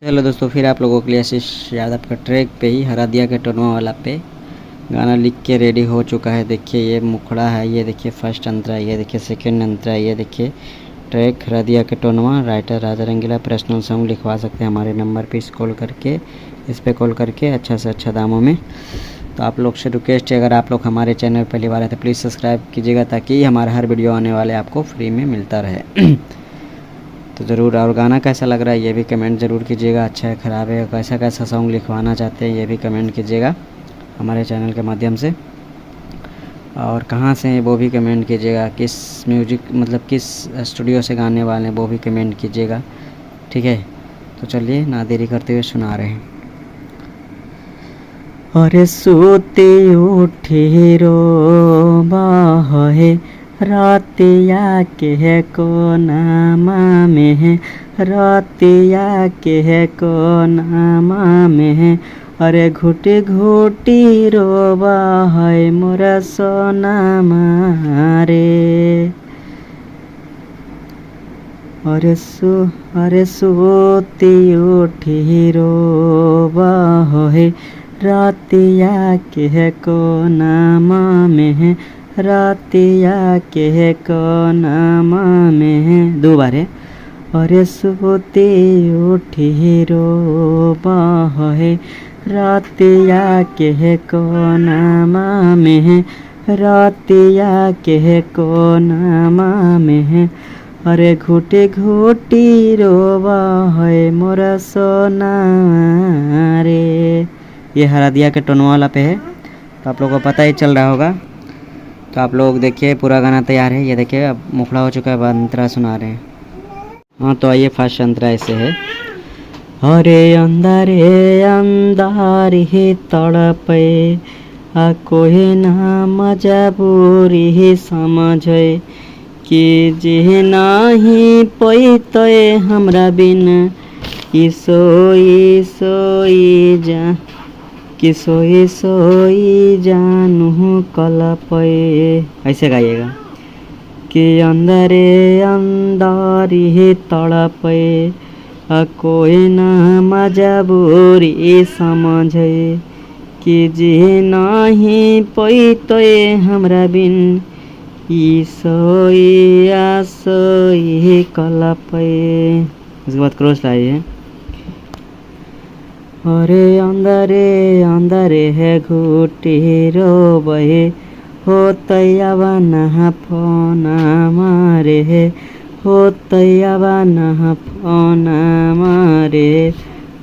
हेलो दोस्तों, फिर आप लोगों के लिए आशीष यादव का ट्रैक पे ही हरदिया के टोनवा वाला पे गाना लिख के रेडी हो चुका है। देखिए ये मुखड़ा है, ये देखिए फर्स्ट अंतरा, ये देखिए सेकंड अंतरा, ये देखिए ट्रैक हरदिया के टोनवा, राइटर राजा रंगीला। पर्सनल सॉन्ग लिखवा सकते हैं हमारे नंबर पे इस कॉल करके, इस पे कॉल करके अच्छा से अच्छा दामों में। तो आप लोग से रिक्वेस्ट है, अगर आप लोग हमारे चैनल पहली बार है तो प्लीज़ सब्सक्राइब कीजिएगा ताकि हमारा हर वीडियो आने वाले आपको फ्री में मिलता रहे। तो ज़रूर, और गाना कैसा लग रहा है ये भी कमेंट ज़रूर कीजिएगा, अच्छा है ख़राब है, कैसा कैसा सॉन्ग लिखवाना चाहते हैं ये भी कमेंट कीजिएगा हमारे चैनल के माध्यम से। और कहाँ से हैं वो भी कमेंट कीजिएगा, किस म्यूजिक मतलब किस स्टूडियो से गाने वाले हैं वो भी कमेंट कीजिएगा, ठीक है। तो चलिए ना देरी करते हुए सुना रहे हैं। अरे सूती उठी रो है रतिया के कोनामा में, रतिया के कोनामा में, अरे घुटी घुटी रोबा है मोरा सोनामा रे। अरे सूती उठी रोबा है रतिया के कोनामा में, रतिया के कोनामा में, दो बार है। अरे सूती उठी रोबा है रतिया के कोनामा में, रतिया के कोनामा में, अरे घुटी घुटी रोबा है मोरा सोना रे। ये हरदिया के टोनवा वाला पे है, तो आप लोगों को पता ही चल रहा होगा। तो आप लोग देखिए पूरा गाना तैयार है। ये देखिए अब मुखड़ा हो चुका है, अब अंतरा सुना रहे हैं। हाँ तो आइए फर्स्ट अंतरा ऐसे है। अरे अंदरे अंदर ही तड़पे आ कोई ना मजबूरी समझे कि जे नाही पैते हमरा बिन ई सोई सोई जा कि सोई सोई जानू कलपे। ऐसे गाइएगा कि अंदरे अंदर ही तड़पे आ कोई ना मजबूरी समझे कि जे नाही पैते हमरा बिन ई सोई आ सोई कलपे। उसके बाद क्रॉस लाइए। अरे अंदरे अंदरे है घुटी रोबे होतैया ना फोना मारे, होतैया ना फोना मारे,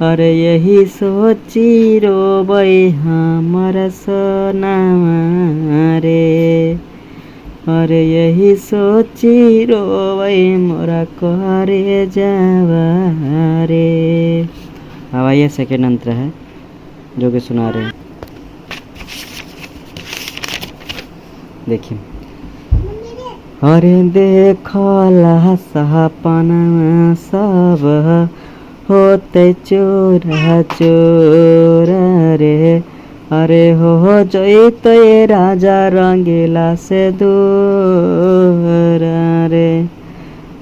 अरे यही सोची रोबे हमर सोना रे, अरे यही सोची रोबे मोरा करे जावा रे। अब आइए सेकेंड अंतर है जो कि सुना रहे हैं। देखिए अरे देखला सपना सब होते चोरा चोरा रे, अरे हो जैते राजा रंगीला से दूर रे,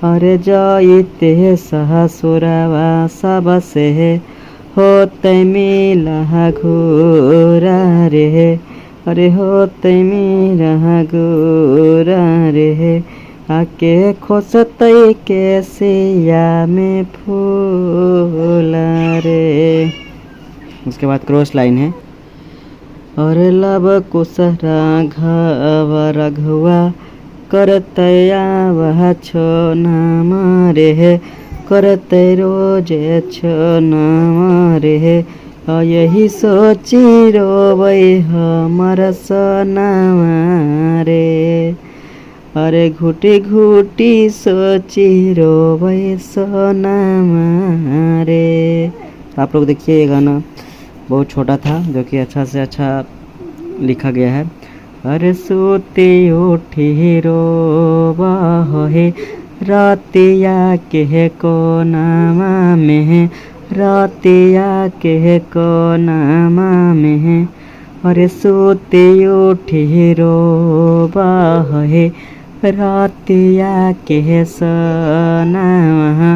अरे जैते ससुरवा सब से होते मिला घोरा रे, अरे होते मेरा गोरा रे, आके खोसते के सिया में फूल रे। उसके बाद क्रॉस लाइन है। और लब कुश राघव रघुआ करतया वह छो नाम रे, करते रोजे छो नाम रे, यही सोची रोबै हमर सोनामा रे, अरे घुटी घुटी सोची रोबै सोनामा रे। आप लोग देखिए ये गाना बहुत छोटा था जो कि अच्छा से अच्छा लिखा गया है। अरे सूती उठी रोबा है रतिया के कोनामा में, रतिया के कोनामा में, अरे सूती उठी रोबा है रतिया के सोनामा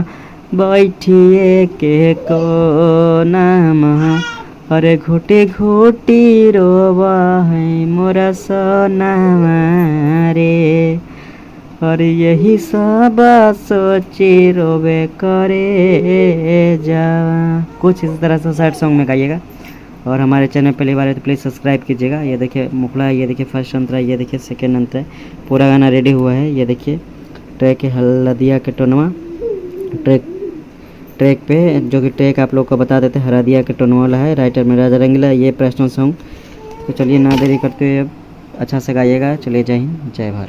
बैठिए के कोनामा, अरे घुटी घुटी रोवा है मोरा सोनामा रे, और यही सब सोची रोवे करे जा। कुछ इस तरह से सैड सॉन्ग में गाइएगा। और हमारे चैनल पहली बार है तो प्लीज़ सब्सक्राइब कीजिएगा। ये देखिए मुखड़ा, ये देखिए फर्स्ट अंतरा, ये देखिए सेकेंड अंतरा, पूरा गाना रेडी हुआ है। ये देखिए ट्रैक है हल्दिया के टोनवा ट्रैक, ट्रैक पे जो कि ट्रैक आप लोग को बता देते हैं हरदिया के टोनवा वाला है। राइटर में राजा रंगीला, ये पर्सनल सॉन्ग। तो चलिए ना देरी करते हुए अब अच्छा से गाइएगा। चलिए जय हिंद, जय भारत।